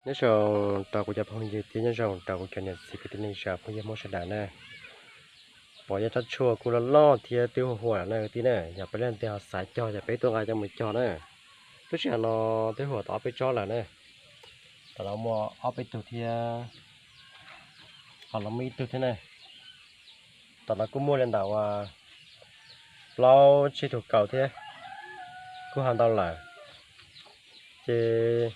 Nyob zoo rau kuv cov phooj ywg thiab nyob zoo rau kuv cov niam txiv kwv tij neej tsa phooj ywg Hmoob sawv daws na. Pom yog tsob tshuaj kuj loj loj thiab twb huam huam lawm na kwv tij na, yog peb leej twg ho xav cog ces peb tuaj nqa coj mus cog na. Lub sij hawm no twb huam tau ob peb tsob lawm na. Tam no muaj ob peb tug thiab, ho los muaj ib tug thiab na. Tam no kuj muaj li ntawm plaub tsib tug kaus thiab, kuj ho ntau lawm. Ces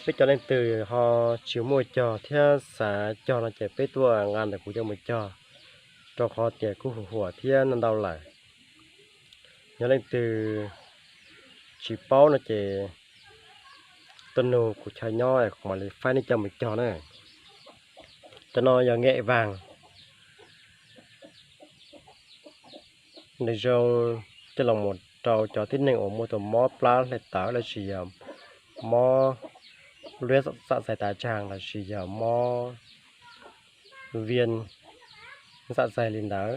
peb cov leej twg ho tsis muaj cog thiab xav cog no ces peb tuaj nqa ntawm kuv coj mus cog, rau qhov tias kuj huam huam thiab ntau lawm. Yog leej twg tsis paub no ces tuaj nug kuv chaw nyob kuv mam li faib nej coj mus cog na. Cov no yog nkem vaag, nws zoo coj los mus rau cov tib neeg uas muaj tus mob plab hle tawv lossis yog mob luab xam xais tav tsaag lossis yog mob viêm dạ dày li ntawd.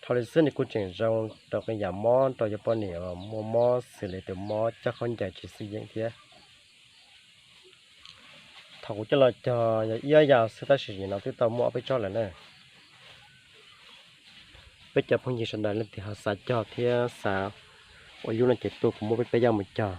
Dhau li xwb nws kuj tseem zoo rau qee yam mob rau cov poj niam uas muaj mob xws li tus mob cob khaub ncaws tsis xwb yeem thiab. Thaum kuv coj los cog yog ib ob yam xwb tab sis nim no twb tau muaj ob peb tsob lawm na. Peb cov phooj ywg sawv daws leej twg ho xav cog thiab xav ua yub no ces tuaj kuv muab peb peb yaj mus cog.